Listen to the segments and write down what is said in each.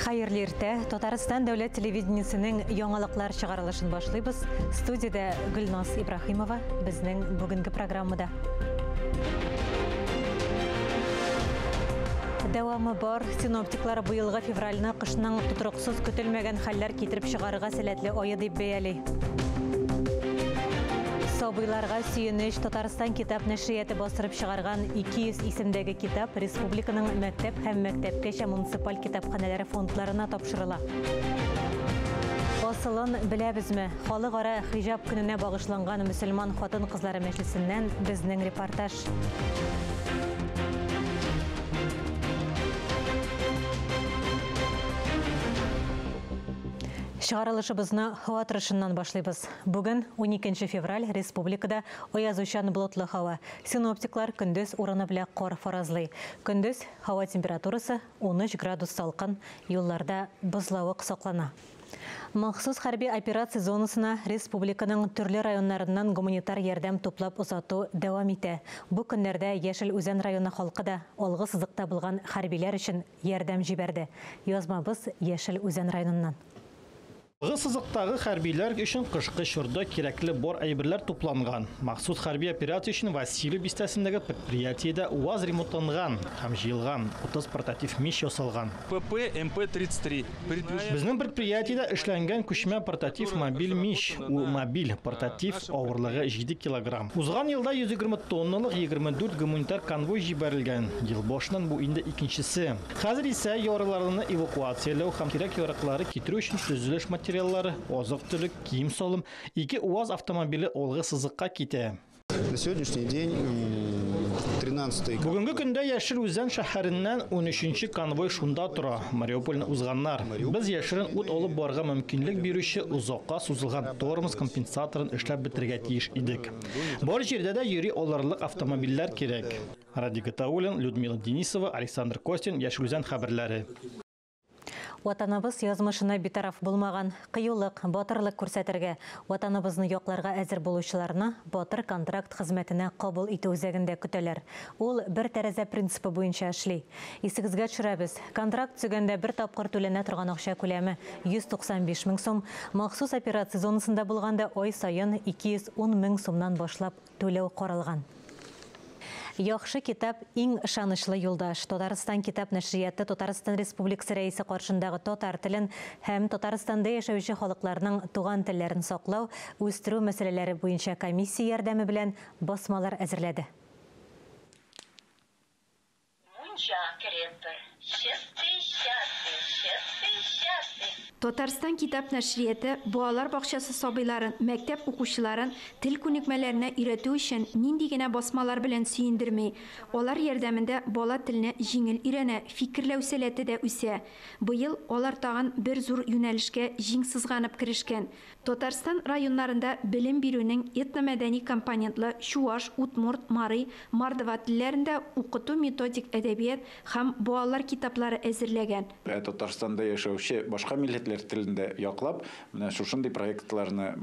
Хәерле иртә. Татарстан дәүләт телевидениесенең яңалыклар чыгарылышын башлыйбыз. Студиядә Гөлназ Ибраһимова безнең бүгенге программада. Дәвамы бар. Синоптиклар быелгы февральне кышның тотрыксыз көтелмәгән хәлләр китереп чыгарырга сәләтле ае дип бәяли. Сабыйларга сөенеч Татарстан китап нәшрияты бастырып чыгарган 200 исемдәге китап республиканың мәктәп һәм мәктәпкәчә муниципаль китапханәләре фондларына тапшырыла. Асылын беләбезме? Халыкара хиҗап көненә багышланган мөселман хатын-кызлары мәҗлесеннән безнең репортаж. Чыгарылышыбызны һава торышыннан башлыйбыз. Бүген 12 февраль республикада аязучан болытлы һава. Синоптиклар көндез урыны белән кар фаразлый. Көндез һава температурасы 13 градус салкын, юлларда бозлавык саклана. Махсус хәрби операция зонасына республиканың төрле районнарыннан гуманитар ярдәм туплап озату дәвам итә. Бу көннәрдә Яшел Үзән районы халкы да алгы сызыкта булган хәрбиләр өчен ярдәм җибәрде. Язмабыз Яшел Үзән районыннан. Алгы сызыктагы хәрбиләр өчен кышкы чорда кирәкле бар әйберләр тупланган. Махсус хәрби операция өчен Василий бистәсендәге предприятиедә УАЗ ремонтланган һәм җыелган, 30 портатив мич ясалган. ПП МП-33. Безнең предприятиедә эшләнгән күчмә портатив мобиль мич. Ул мобиль портатив, авырлыгы 7 килограмм. Узган елда 120 тонналык 24 гуманитар конвой җибәрелгән. Ел башыннан бу инде икенчесе. Хәзер исә яраларны эвакуацияләү һәм кирәк-яраклары китерү өчен төзелеш материаллары, азык-төлек, кием-салым, ике УАЗ автомобиле алгы сызыкка китә. На сегодняшний день 13-й Бүгенге көндә Яшел Үзән шәһәреннән 13-нче конвой шунда тора. Мариупольне узганнар. Без яшерен ут алып барырга мөмкинлек бирүче озакка сузылган тормоз компенсаторын эшләп бетерергә тиеш идек. Бар җирдә дә йөри алырлык автомобильләр кирәк. Радик Гатауллин, Людмила Денисова, Александр Костин, Яшел Үзән хәбәрләре. Ватаныбыз язмышына битараф булмаган, кыюлык, батырлык күрсәтергә, ватаныбызны якларга әзер булучыларны батыр контракт хезмәтенә кабул итү үзәгендә көтәләр. Ул бер тәрәзә принципы буенча эшли. Исегезгә төшерәбез. Контракт төзегәндә бер тапкыр түләнә торган акча күләме 195 мең сум, махсус операция зонасында булганда ай саен 210 мең сумнан башлап түләү каралган. Яхшы китап иң ышанычлы юлдаш. Татарстан китап нәшрияты Татарстан Республикасы рәисе каршындагы татар телен һәм Татарстанда яшәүче халыкларның туган телләрен саклау, үстерү мәсьәләләре буенча комиссия ярдәме белән басмалар әзерләде. Мунча кереппер. Чистый, чистый, чистый, чистый. Татарстан китап нәшрияты балалар бакчасы сабыйларын, мәктәп укучыларын тел күнекмәләренә өйрәтү өчен нинди генә басмалар белән сөендерми. Алар ярдәмендә бала теленә җиңел өйрәнә, фикерләү сәләте дә үсә. Быел алар тагын бер зур юнәлешкә җиң сызганып керешкән. Татарстан районнарында белем бирүнең этномәдәни компонентлы чуаш, удмурт, мари, мордва телләрендә укыту методик әдәбият һәм балалар китаплары әзерләгән. Татарстанда яшәүче башка милләтләр телендә яклап, менә шушындый проектларны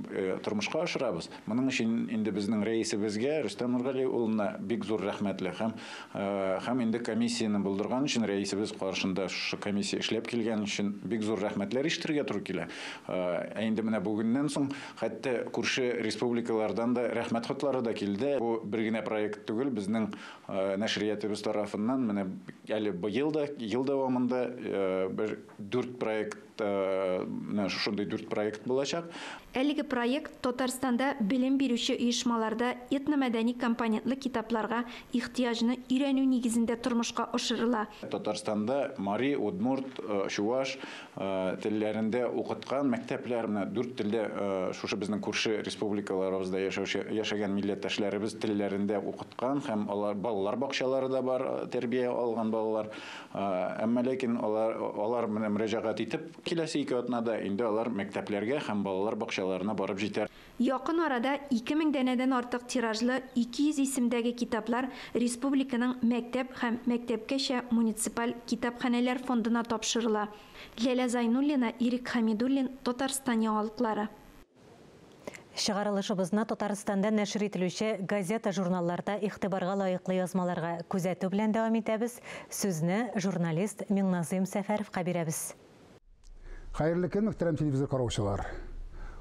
тормышка ашырабыз. Моның өчен инде безнең рәисебезгә Рөстәм Нургали улына бик зур рәхмәтле һәм инде комиссияне булдырган өчен, рәисебез каршында шушы комиссия эшләп килгән өчен бик зур рәхмәтләр ишетергә туры килә. Ә инде менә бүгеннән соң хәтта күрше республикалардан да рәхмәт хатлары да килде. Бу бер генә проект түгел, безнең нәшриятыбыз тарафыннан менә әле быел да ел дәвамында бер 4 проект, менә шушындый 4 проект булачак. Әлеге проект Татарстанда белем бирүче оешмаларда этномәдәни компонентлы китапларга ихтыяҗны өйрәнү нигезендә тормышка ашырыла. Татарстанда мари, удмурт, чуваш телләрендә укыткан мәктәпләр менә 4 телдә шушы безнең күрше республикаларыбызда яшәгән милләттәшләребез телләрендә укыткан һәм алар балалар бакчалары да бар, тәрбия алган балалар. Әмма ләкин алар менә мөрәҗәгать итеп киләсе 2 атнада инде алар мәктәпләргә һәм балалар бакчаларына барып җитәр. Якын арада 2000 данәдән артык тиражлы 200 исемдәге китаплар республиканың мәктәп һәм мәктәпкәчә муниципаль китапханәләр фондына тапшырыла. Ләлә Зайнуллина, Ирек Хамидуллин, Татарстан яңалыклары. Чыгарылышыбызны Татарстанда нәшер ителүче газета-журналларда игътибарга лаеклы язмаларга күзәтү белән дәвам итәбез. Сүзне журналист Миңназыйм Сәфәровка бирәбез. Хәерле көн, мөхтәрәм телевизор караучылар.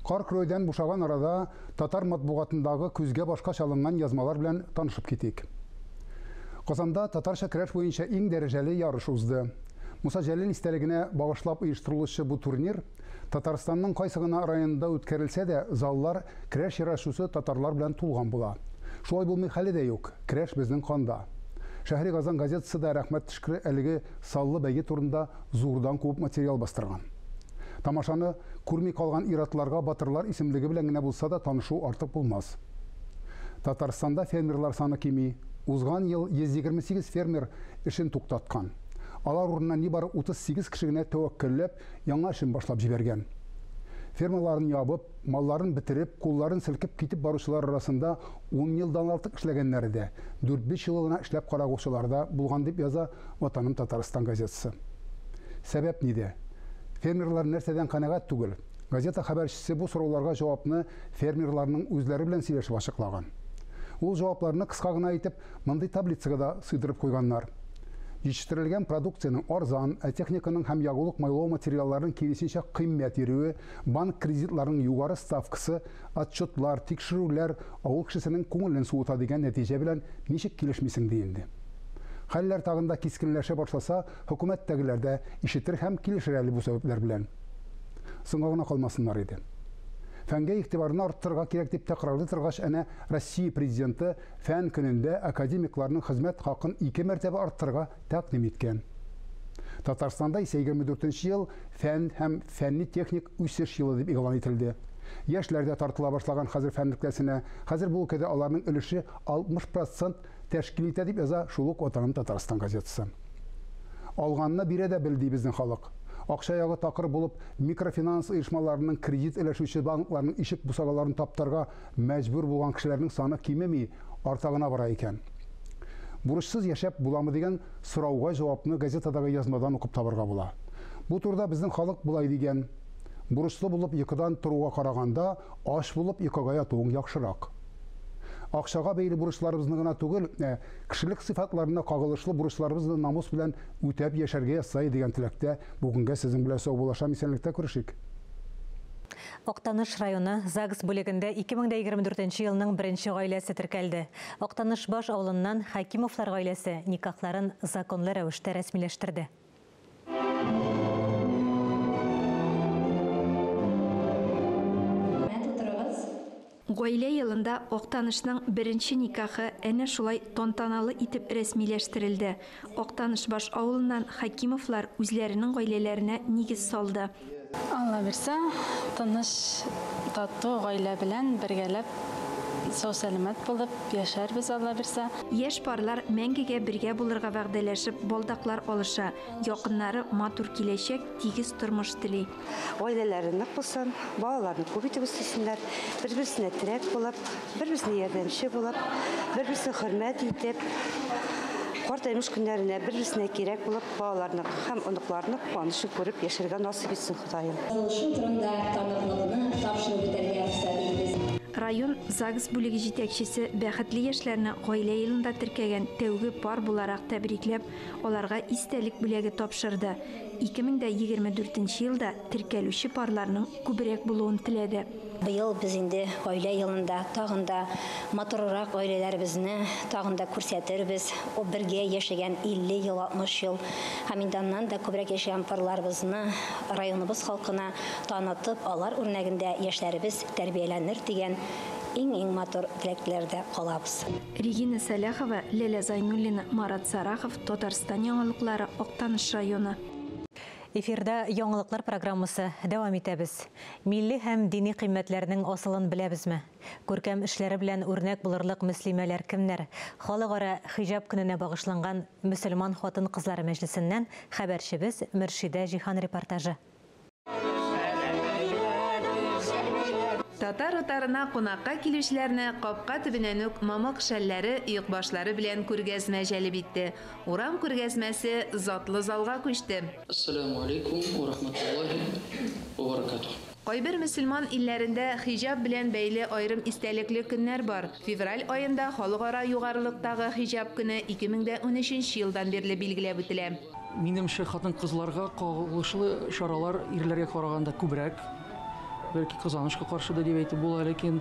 Кар көрәүдән бушаган арада татар матбугатындагы күзгә башка чалынган язмалар белән танышып китик. Казанда татарча көрәш буенча иң дәрәҗәле ярыш узды. Муса Җәлил истәлегенә багышлап оештырылучы бу турнир Татарстанның кайсы гына районында үткәрелсә дә, заллар көрәш ярашучы татарлар белән тулган була. Шулай булмый хәле дә юк, көрәш безнең канда. Шәһри Казан газетасы да рәхмәт төшкере әлеге саллы бәйге турында зурдан күп материал бастырган. Тамашаны күрми калган иратларга батырлар исемлеге белән генә булса да танышу артык булмас. Татарстанда фермерлар саны кими. Узган ел 128 фермер эшен туктаткан. Алар урынына нибары 38 кеше генә тәвәккәлләп яңа эшен башлап җибәргән. Фермаларын ябып, малларын бетереп, кулларын селкеп китеп баручылар арасында 10 елдан артык эшләгәннәре дә, 4-5 ел гына эшләп карагучылар да булган дип яза Ватаным Татарстан газетасы. Сәбәп нидә? Фермерлар нәрсәдән канәгать түгел? Газета хәбәрчесе бу сорауларга җавапны фермерларның үзләре белән сөйләшеп ачыклаган. Ул җавапларны кыска гына итеп мондый таблицага да сыйдырып куйганнар. Җитештерелгән продукциянең арзан, ә техниканың һәм ягулык майлау материалларының киресенчә кыйммәт йөрүе, банк кредитларының югары ставкасы, отчетлар, тикшерүләр авыл кешесенең күңелен суыта дигән нәтиҗә белән ничек килешмисең ди инде. Хәлләр тагын да кискенләшә башласа, хөкүмәттәгеләр дә ишетер һәм килешер әле бу сәбәпләр белән. Соңга гына калмасыннар иде. Фәнгә игътибарны арттырырга кирәк дип тәкрарлый торгач, әнә Россия президенты фән көнендә академикларның хезмәт хакын 2 мәртәбә арттырырга тәкъдим иткән. Татарстанда исә 24 ел фән һәм фәнни-техник үсеш елы дип игълан ителде. Яшьләр дә тартыла башлаган хәзер фән өлкәсенә. Хәзер бу өлкәдә аларның өлеше 60% тәшкил итә дип яза шул ук Ватаным Татарстан газетасы. Алганны бирә дә бел ди безнең халык. Акча ягы такыр булып, микрофинанс оешмаларының кредит өләшүче банкларның ишек бусагаларын таптарга мәҗбүр булган кешеләрнең саны кимеми, арта гына бара икән. Бурычсыз яшәп буламы дигән сорауга җавапны газетадагы язмадан укып табырга була. Бу турыда безнең халык болай дигән: бурычлы булып йокыдан торуга караганда, ач булып йокыга ятуың яхшырак. Акчага бәйле бурычларыбызны гына түгел, кешелек сыйфатларына кагылышлы бурычларыбызны намус белән үтәп яшәргә язсай дигән теләктә бүгенгә сезнең белән саубуллашам, исәнлектә күрешик. Актаныш районы ЗАГС бүлегендә 2024 елның беренче гаиләсе теркәлде. Актанышбаш авылыннан Хәкимовлар гаиләсе никахларын законлы рәвештә рәсмиләштерде. Гаилә елында Актанышның беренче никахы әнә шулай тантаналы итеп рәсмиләштерелде. Актанышбаш авылыннан Хәкимовлар үзләренең гаиләләренә нигез салды. Алла бирсә, тыныч, тату гаилә белән бергәләп сау-сәламәт булып яшәрбез, Алла бирсә. Яшь парлар мәңгегә бергә булырга вәгъдәләшеп, балдаклар алыша. Якыннары матур киләчәк, тигез тормыш тели. Гаиләләре нык булсын, балаларны күп итеп үстерсеннәр, бер-берсенә терәк булып, бер-берсенә ярдәмче булып, бер-берсен хөрмәт итеп, картаймыш көннәренә бер-берсенә кирәк булып, балаларны һәм оныкларны куанычын күреп яшәргә насыйп итсен Ходаем. Язылышу турында таныклыкны тапшырып үтәргә рөхсәт итегез. Район ЗАГС бүлеге җитәкчесе бәхетле яшьләрне гаилә елында теркәгән тәүге пар буларак тәбрикләп, аларга истәлек бүләге тапшырды. 2024 елда теркәлүче парларның күбрәк булуын теләде. Быел без инде гаилә елында тагын да матуррак гаиләләребезне тагын да күрсәтербез. О бергә яшәгән 50 ел, 60 ел һәм инде аннан да күбрәк яшәгән парларыбызны районыбыз халкына танытып, алар үрнәгендә яшьләребез тәрбияләнер дигән иң-иң матур теләкләрдә калабыз. Регина Сәләхова, Ләлә Зайнуллина, Марат Сарахов, Татарстан яңалыклары, Актаныш районы. Эфирда яңалыклар программасы дәвам итәбез. Милли һәм дини кыйммәтләрнең асылын беләбезме? Күркәм эшләре белән үрнәк булырлык мөслимәләр кемнәр? Халыкара хиҗап көненә багышланган мөселман хатын-кызлары мәҗлесеннән хәбәрчебез Мөршидә Җиһан репортажы. Татар утарына кунакка килүчеләрне капка төбеннән үк мамык шәлләре, оекбашлары белән күргәзмә җәлеп итте. Урам күргәзмәсе затлы залга күчте. Ассаламу алейкум ва рахматуллахи ва баракатух. Кайбер мөселман илләрендә хиҗап белән бәйле аерым истәлекле көннәр бар. Февраль аенда халыкара югарылыктагы хиҗап көне 2013 елдан бирле билгеләп үтелә. Минемчә, хатын-кызларга кагылышлы чаралар ирләргә караганда күбрәк. Бәлки кызганычка каршы да дип әйтеп була, ләкин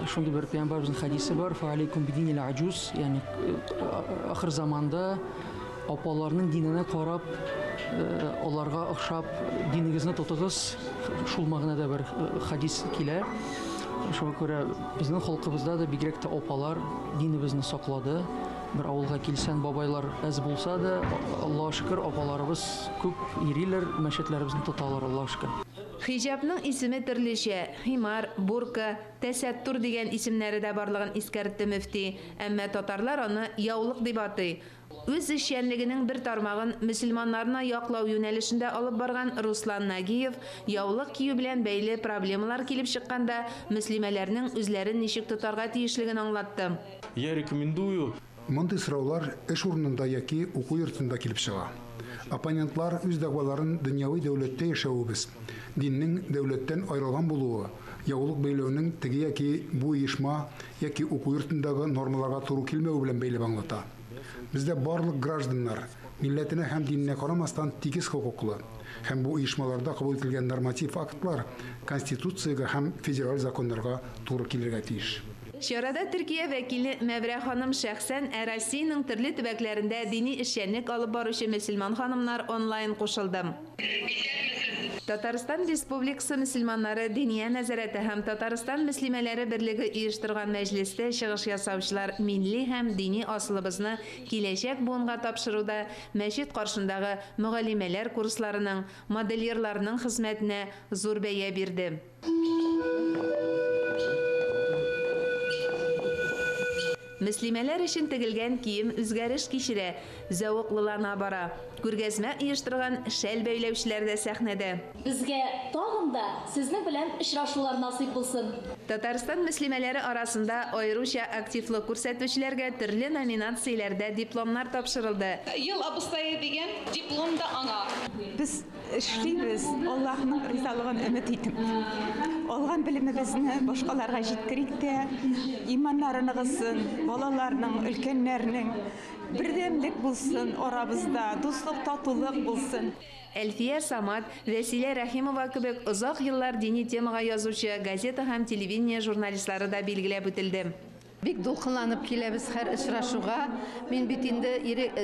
шундый бер пәйгамбәребезнең хәдисе бар, фа алейкум бидинил аҗуз, ягъни ахыр заманда апаларның диненә карап, аларга охшап динегезне тотыгыз, шул мәгънәдә бер хәдис килә. Шуңа күрә безнең халкыбызда да бигрәк тә апалар динебезне саклады. Бер авылга килсәң, бабайлар әз булса да, Аллаһ шөкер, апаларыбыз күп йөриләр, мәчетләребезне тоталар, Аллаһ шөкер. Хиҗабның исеме төрлечә, химар, бурка, тәсәттур дигән исемнәре дә барлыгын искәртте мөфти. Әмма татарлар аны яулык дип атый. Үз эшчәнлегенең бер тармагын мөселманнарны яклау юнәлешендә алып барган Руслан Нагиев яулык кию белән бәйле проблемалар килеп чыкканда мөслимәләрнең үзләрен ничек тотарга тиешлеген аңлатты. Я рекомендую. Мондый сораулар эш урынында яки уку йортында килеп чыга. Оппонентлар үз дәгъваларын дөньяви дәүләттә яшәвебез, диннең дәүләттән аерылган булуы, яулык бәйләүнең теге яки бу оешма яки уку йортындагы нормаларга туры килмәве белән бәйләп аңлата. Бездә барлык гражданнар, милләтенә һәм диненә карамастан, тигез хокуклы һәм бу оешмаларда кабул ителгән норматив актлар Конституциягә һәм федераль законнарга туры килергә тиеш. Чарада Төркия вәкиле Мәврә ханым шәхсән, ә Россиянең төрле төбәкләрендә дини эшчәнлек алып баручы мөселман ханымнар онлайн кушылды. Татарстан Республикасы мөселманнары Диния нәзарәте һәм Татарстан мөслимәләре берлеге оештырган мәҗлестә чыгыш ясаучылар милли һәм дини асылыбызны киләчәк буынга тапшыруда мәчет каршындагы мөгаллимәләр курсларының, модельерларның хезмәтенә зур бәя бирде. Мөслимәләр өчен тегелгән кием үзгәреш кичерә, зәвыклылана бара. Күргәзмә оештырган шәл бәйләүчеләр дә сәхнәдә. Безгә тагын да сезнең белән очрашулар насыйп булсын. Татарстан мөслимәләре арасында аеруча активлык күрсәтүчеләргә төрле номинацияләрдә дипломнар тапшырылды. Ел абыстае дигән диплом да аңа. Без эшлибез, Аллаһның ризалыгын өмет итеп. Алган белемебезне башкаларга җиткерик тә, иманнары ныгысын, балаларның, өлкәннәрнең бердәмлек булсын арабызда, дуслык, татулык булсын. Әлфия Самат, Вәсилә Рәхимова кебек озак еллар дини темага язучы газета һәм телевидение журналистлары да билгеләп үтелде. Бик дулкынланып киләбез һәр очрашуга. Мин бит инде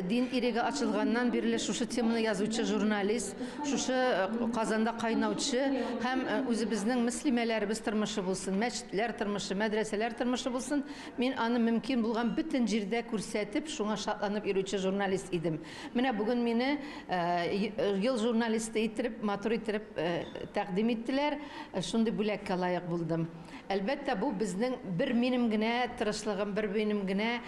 дин иреге ачылганнан бирле шушы теманы язучы журналист, шушы Казанда кайнаучы һәм үзебезнең мөслимәләребез тормышы булсын, мәчетләр тормышы, мәдрәсәләр тормышы булсын. Мин аны мөмкин булган бөтен җирдә күрсәтеп, шуңа шатланып йөрүче журналист идем. Менә бүген мине ел журналисты иттереп, матур иттереп тәкъдим иттеләр. Шундый бүләккә лаек булдым. Әлбәттә, бу безнең бер минем генә тырышлыгым, бер минем генә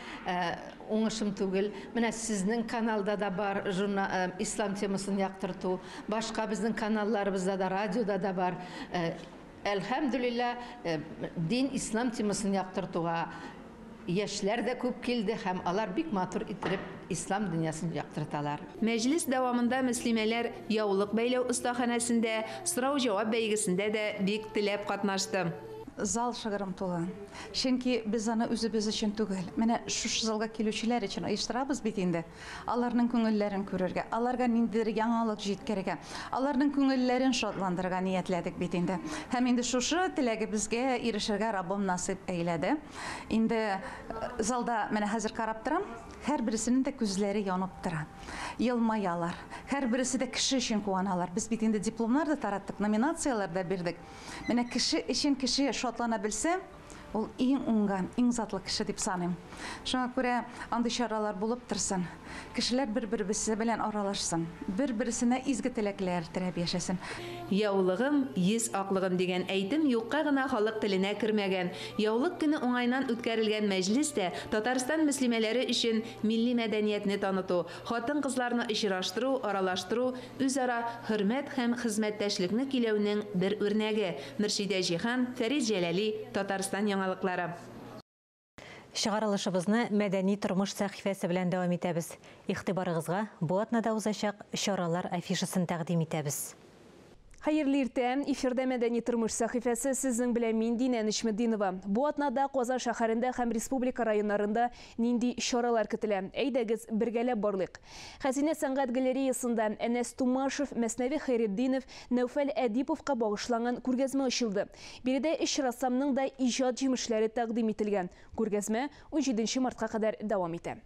уңышым түгел. Менә сезнең каналда да бар ислам темасын яктырту, башка безнең каналларыбызда да, радиода да бар. Әлхәмдүлилләһ, дин ислам темасын яктыртуга яшьләр дә күп килде һәм алар бик матур иттереп ислам дөньясын яктырталар. Мәҗлес дәвамында мөслимәләр яулык бәйләү остаханәсендә, сорау-җавап бәйгесендә дә бик теләп катнашты. Зал шыгрым тулы. Чөнки без аны үзебез өчен түгел. Менә шушы залга килүчеләр өчен оештырабыз бит инде. Аларның күңелләрен күрергә, аларга ниндидер яңалык җиткерергә, аларның күңелләрен шатландырырга ниятләдек бит инде. Һәм инде шушы теләгебезгә ирешергә Раббым насыйп әйләде. Инде залда менә хәзер карап торам, һәрбересенең дә күзләре янып тора. Елмаялар. Һәрбересе дә кеше өчен куаналар. Без бит инде дипломнар да тараттык, номинацияләр дә бирдек. Менә кеше өчен кеше шатлана белсә, ул иң уңган, иң затлы кеше дип саныйм. Шуңа күрә андый чаралар булып торсын. Кешеләр бер-берсе белән аралашсын, бер-берсенә изге теләкләр теләп яшәсен. Яулыгым, йөз аклыгым дигән әйтем юкка гына халык теленә кермәгән. Яулык көне уңайынан үткәрелгән мәҗлес тә Татарстан мөслимәләре өчен милли мәдәниятне таныту, хатын-кызларны очраштыру, аралаштыру, үзара хөрмәт һәм хезмәттәшлекне көйләүнең бер үрнәге. Мөршидә Җиһан, Фәрит Җәләли, Татарстан яңалыклары. Чыгарылышыбызны мәдәни тормыш сәхифәсе белән дәвам итәбез. Игътибарыгызга бу атнада узачак чаралар афишасын тәкъдим итәбез. Хәерле иртә. Эфирдә мәдәни тормыш сәхифәсе сезнең белән мин Динә Нечметдинова. Бу атнада Казан шәһәрендә һәм республика районнарында нинди чаралар көтелә? Әйдәгез, бергәләп барлыйк. Хәзинә сәнгать галереясында Әнәс Тумашев, Мәснәви Хәйретдинов, Нәүфәл Әдиповка багышланган күргәзмә ачылды. Биредә өч рәссамның да иҗат җимешләре тәкъдим ителгән. Күргәзмә 17 мартка кадәр дәвам итә.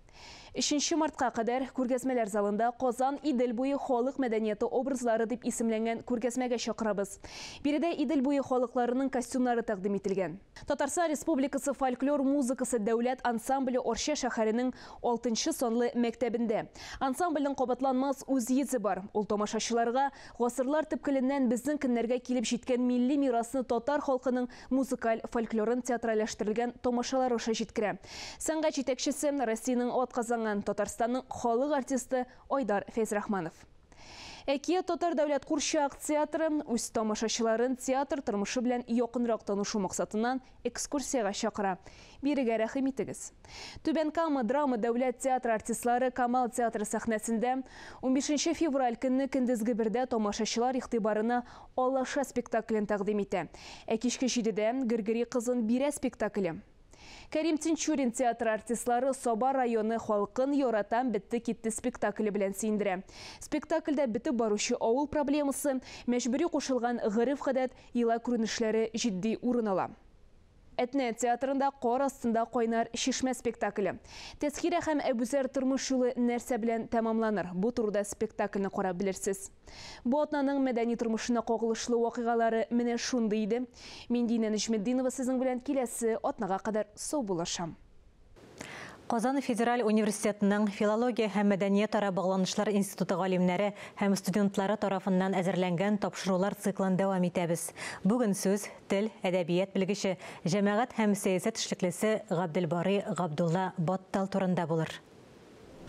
3 мартка кадәр күргәзмәләр залында Казан Идел буе халык мәдәнияте образлары дип исемләнгән күргәзмәгә чакырабыз. Биредә Идел буе халыкларының костюмнары тәкъдим ителгән. Татарстан Республикасы фольклор музыкасы дәүләт ансамбле Орча шәһәренең 6 санлы мәктәбендә. Ансамбльнең кабатланмас үз йөзе бар. Ул тамашачыларга гасырлар төпкеленнән безнең көннәргә килеп җиткән милли мирасны татар халкының музыкаль фольклорын театральләштерелгән тамашалар аша җиткерә. Сәнгать җитәкчесе Россиянең атказанган Татарстанның халык артисты Айдар Фәйзрахманов. Әкият татар дәүләт курчак театры үз тамашачыларын театр тормышы белән якынрак танышу максатыннан экскурсиягә чакыра. Бирегә рәхим итегез. Түбән Кама драма дәүләт театры артистлары Камал театры сәхнәсендә 15 февраль көнне көндезге бердә тамашачылар игътибарына Алаша спектаклен тәкъдим итә. Ә кичке 7-дә Гөргөри кызын бирә спектакле. Кәрим Тинчурин театры артистлары Саба районы халкын яратам бетте китте спектакле белән сөендерә. Спектакльдә бетеп баручы авыл проблемасы, мәҗбүри кушылган гореф-гадәт, йола күренешләре җитди урын ала. Әтнә театрында кар астында кайнар чишмә спектакле. Тәзкирә һәм Әбүзәр тормыш юлы нәрсә белән тәмамланыр? Бу турыда спектакльне карап белерсез. Бу атнаның мәдәни тормышына кагылышлы вакыйгалары менә шундый иде. Мин Динә Нечметдинова сезнең белән киләсе атнага кадәр саубуллашам. Казан федераль университетының филология һәм мәдәниятара багланышлар институты галимнәре һәм студентлары тарафыннан әзерләнгән тапшырулар циклын дәвам итәбез. Бүген сүз тел, әдәбият белгече, җәмәгать һәм сәясәт эшлеклесе Габделбарый Габдулла Баттал турында булыр.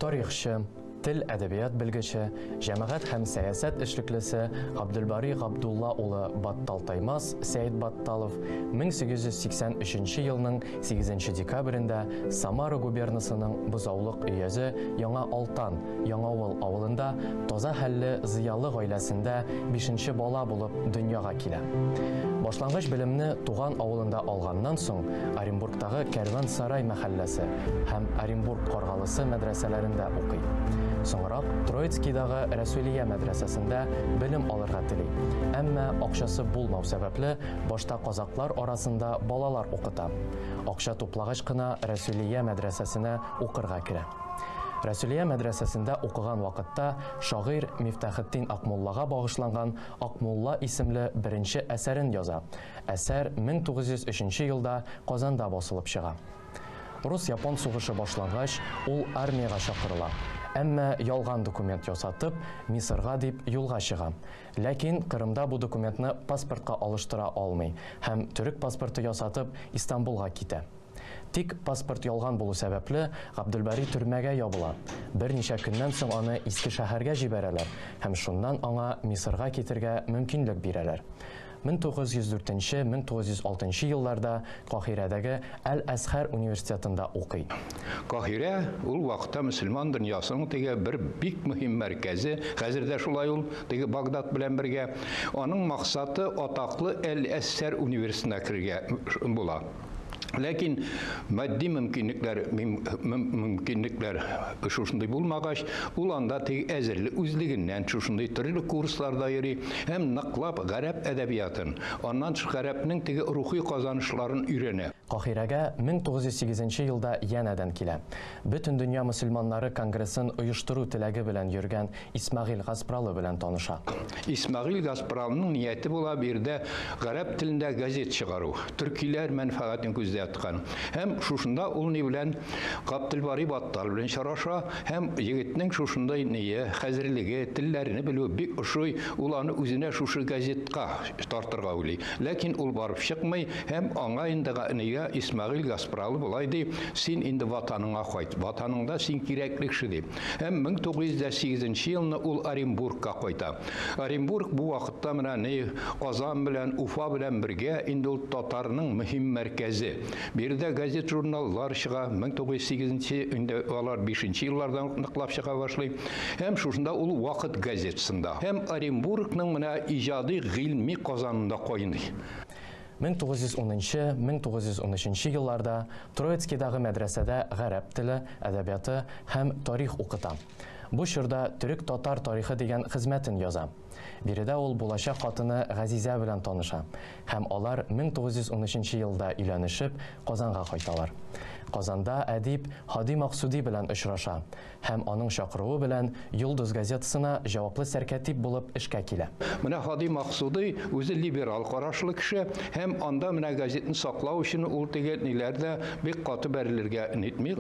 Тарихчы, тел әдәбият белгече, җәмәгать һәм сәясәт эшлеклесе Габделбарый Габдулла улы Баттал Таймас Сәет Батталов 1883 елның 8 декабрендә Самара губернасының Бозаулык өязе Яңа Алтан, Яңавыл авылында таза хәлле зыялы гаиләсендә 5 бала булып дөньяга килә. Башлангыч белемне туган авылында алганнан соң Оренбургтагы Кәрван-Сарай мәхәлләсе һәм Оренбург Каргалысы мәдрәсәләрендә укый. Соңрак Троицкийдагы Рәсүлия мәдрәсәсендә белем алырга тели. Әмма акчасы булмау сәбәпле башта казаклар арасында балалар укыта. Акча туплагач кына Рәсүлия мәдрәсәсенә укырга керә. Рәсүлия мәдрәсәсендә укыган вакытта шагыйрь Мифтахетдин Акмуллага багышланган Акмулла исемле беренче әсәрен яза. Әсәр 1903 елда Казанда басылып чыга. Рус-япон сугышы башлангач, ул армиягә чакырыла. Әмма ялган документ ясатып, Мисырга дип юлга чыга. Ләкин Кырымда бу документны паспортка алыштыра алмый һәм төрек паспорты ясатып Истанбулга китә. Тик паспорт ялган булу сәбәпле Габделбари төрмәгә ябыла. Берничә көннән соң аны Иске шәһәргә җибәрәләр һәм шуннан аңа Мисырга китергә мөмкинлек бирәләр. 1904-1906 елларда Каһирәдәге Әл-Әзһәр университетында укый. Каһирә ул вакытта мөселман дөньясының теге бер бик мөһим мәркәзе, хәзер дә шулай ул, теге Багдад белән бергә. Аның максаты атаклы Әл-Әзһәр университетына керергә була. Ләкин матди мөмкинлекләр шушындый булмагач, ул анда теге әзерлек үзлегеннән шушындый төрле курсларда йөри һәм ныклап гарәп әдәбиятын, аннан тыш гарәпнең теге рухи казанышларын өйрәнә. Каһирәгә 1908 елда янәдән килә. Бөтен дөнья мөселманнары конгрессын оештыру теләге белән йөргән Исмәгыйль Гаспралы белән таныша. Исмәгыйль Гаспралының нияте була биредә гарәп телендә газет чыгару, төркиләр мәнфәгатен күздә тоткан. Һәм шушында ул ни белән Габделбарый Баттал белән очраша һәм егетнең шушындай ние, хәзерлеге, телләрне белүе бик ошый, ул аны үзенә шушы газетка тартырга уйлый. Ләкин ул барып чыкмый һәм аңа инде нигә куя, Исмәгыйль Гаспралы болай ди, син инде ватаныңа кайт, ватаныңда син кирәкле кеше ди. Һәм 1908 елны ул Оренбургка кайта. Оренбург бу вакытта менә ни Казан белән, Уфа белән бергә инде ул татарның мөһим мәркәзе. Биредә газет-журналлар чыга, 1908 инде алар 5 еллардан ук ныклап чыга башлый. Һәм шушында ул Вакыт газетасында. Һәм Оренбургның менә иҗади гыйльми казанында кайный. 1910-1913 елларда Троицкийдагы мәдрәсәдә гарәп теле, әдәбияты һәм тарих укыта. Бу чорда Төрек-татар тарихы дигән хезмәтен яза. Биредә ул булачак хатыны Газизә белән таныша һәм алар 1913 елда өйләнешеп, Казанга кайталар. Казанда әдип Һади Максуди белән очраша һәм аның чакыруы белән Йолдыз газетасына җаваплы сәркәтип булып эшкә килә. Менә Һади Максуди үзе либерал карашлы кеше һәм анда менә газетны саклау өчен ул теге ниләр дә бик каты бәрелергә нитми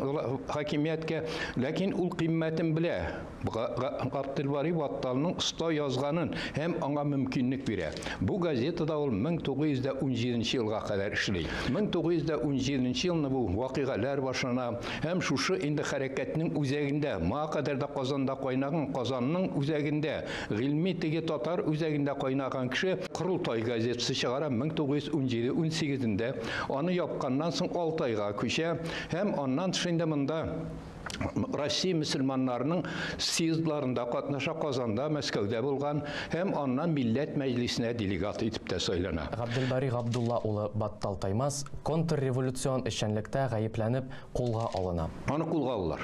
хакимияткә, ләкин ул кыйммәтен белә. Габделбари Батталның оста язганын һәм аңа мөмкинлек бирә. Бу газетада ул 1917 елга кадәр эшли. 1917 елны бу вакыйгалар башлана һәм шушы инде хәрәкәтнең үзәгендә, моңа кадәр дә Казанда кайнаган, Казанның үзәгендә, гыйльми теге татар үзәгендә кайнаган кеше Корылтай газетасы чыгара 1917-18-ндә. Аны япканнан соң Алтайга күчә һәм аннан тыш инде монда Россия мөселманнарының съездларында катнаша, Казанда, Мәскәүдә булган һәм аннан Милләт Мәҗлисенә делегат итеп тә сайлана. Габделбари Габдулла улы Баттал Таймас контрреволюцион эшчәнлектә гаепләнеп кулга алына. Аны кулга алалар.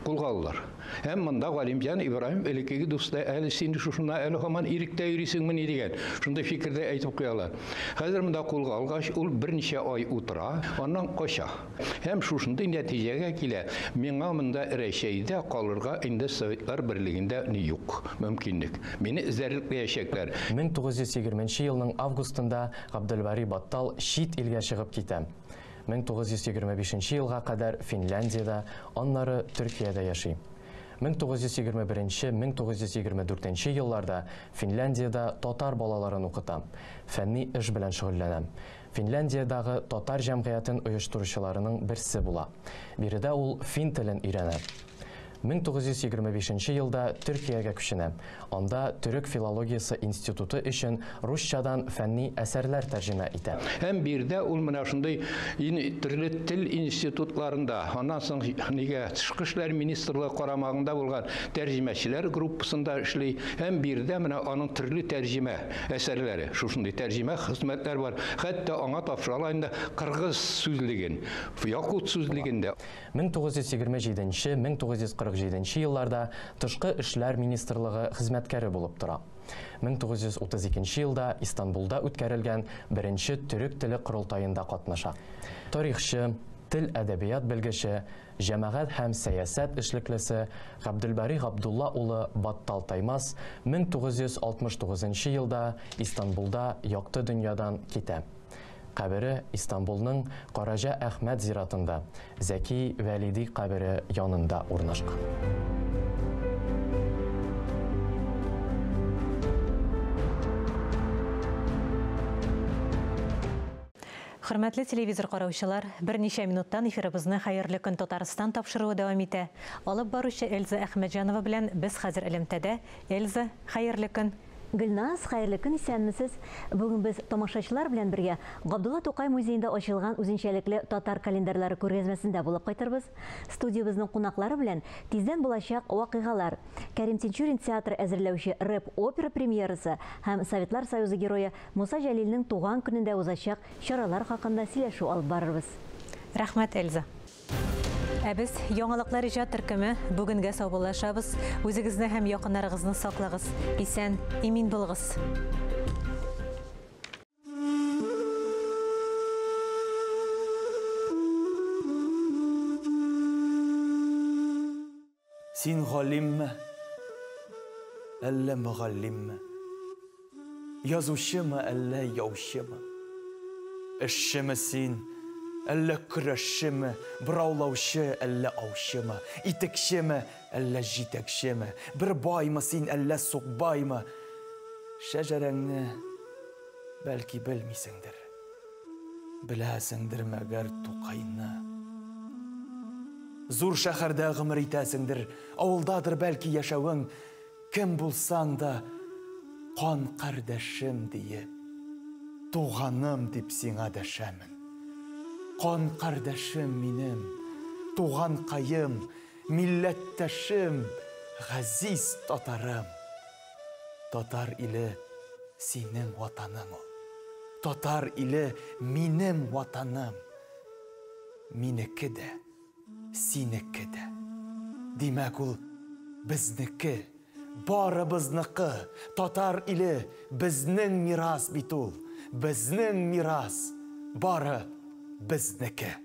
Кулга алалар. Һәм монда Галимҗан Ибраһим элеккеге дусты, әле син шушында әле һаман иректә йөрисеңмени дигән шундый фикердә әйтеп куялар. Хәзер монда кулга алгач, ул берничә ай утыра, аннан кача. Һәм шушындый нәтиҗәгә килә, миңа монда Рәчәйдә калырга инде Советлар Берлегендә ни юк, мөмкинлек. Мине эзәрлекләячәкләр. 1920 елның августында Габделбари Баттал чит илгә чыгып китә. 1925 елга кадәр Финляндиядә, аннары Төркиядә яши. 1921-1924 елларда Финляндиядә татар балаларын укыта, фәнни эш белән шөгыльләнә. Финляндиядагы татар җәмгыятен оештыручыларының берсе була. Биредә ул фин телен өйрәнә. 1925 елда Төркиягә күченә. Анда Төрек филологиясе институты өчен русчадан фәнни әсәрләр тәрҗемә итә. Һәм биредә ул менә шундый төрле тел институтларында, аннан соң нигә Тышкы эшләр министрлыгы карамагында булган тәрҗемәчеләр группасында эшли. Һәм биредә менә аның төрле тәрҗемә әсәрләре, шушындый тәрҗемә хезмәтләр бар. Хәтта аңа тапшыралар инде кыргыз сүзлеген, якут сүзлеген дә. 1927-1947 елларда Тышкы эшләр министрлыгы хезмәткәре булып тора. 1932 елда Истанбулда үткәрелгән беренче төрек теле корылтаенда катнаша. Тарихчы, тел әдәбият белгече, җәмәгать һәм сәясәт эшлеклесе Габделбари Габдулла улы Баттал Таймас 1969 елда Истанбулда якты дөньядан китә. Кабере Истанбулның Караҗа Әхмәт зиратында, Зәки Вәлиди кабере янында урнашкан. Хөрмәтле телевизор караучылар, берничә минуттан эфирыбызны Хәерле көн Татарстан тапшыруы дәвам итә. Алып баручы Эльза Әхмәтҗанова белән без хәзер элемтәдә. Эльза, хәерле көн. Гөлназ, хәерле көн, исәнмесез. Бүген без тамашачылар белән бергә Габдулла Тукай музеенда ачылган үзенчәлекле татар календарьлары күргәзмәсендә булып кайтырбыз. Студиябезнең кунаклары белән тиздән булачак вакыйгалар. Кәрим Тинчурин театры әзерләүче рэп-опера премьерасы һәм Советлар Союзы герое Муса Җәлилнең туган көнендә узачак чаралар хакында сөйләшү алып барырбыз. Рәхмәт, Эльза. Ә без яңалыклар иҗат төркеме бүгенгә саубуллашабыз. Үзегезне һәм якыннарыгызны саклагыз. Исән, имин булыгыз. Син галимме? Әллә мөгаллимме? Язучымы, әллә яучымы? Эшчеме син, әллә көрәшчеме? Бораулаучы, әллә аучымы? Итекчеме, әллә җитәкчеме? Бер баймы син, әллә сукбаймы? Шәҗәрәңне бәлки белмисеңдер. Беләсеңдер мәгәр Тукайны. Зур шәһәрдә гомер итәсеңдер, авылдадыр бәлки яшәвең, кем булсаң да, кан кардәшем диеп, туганым дип сиңа дәшәмен. Кан кардәшем минем, туганкаем, милләттәшем, газиз татарым. Татар иле синең ватаның ул. Татар иле минем ватаным. Минеке дә, синеке дә. Димәк, ул безнеке, барыбызныкы. Татар иле безнең мирас бит ул. Безнең мирас, бары безнеке.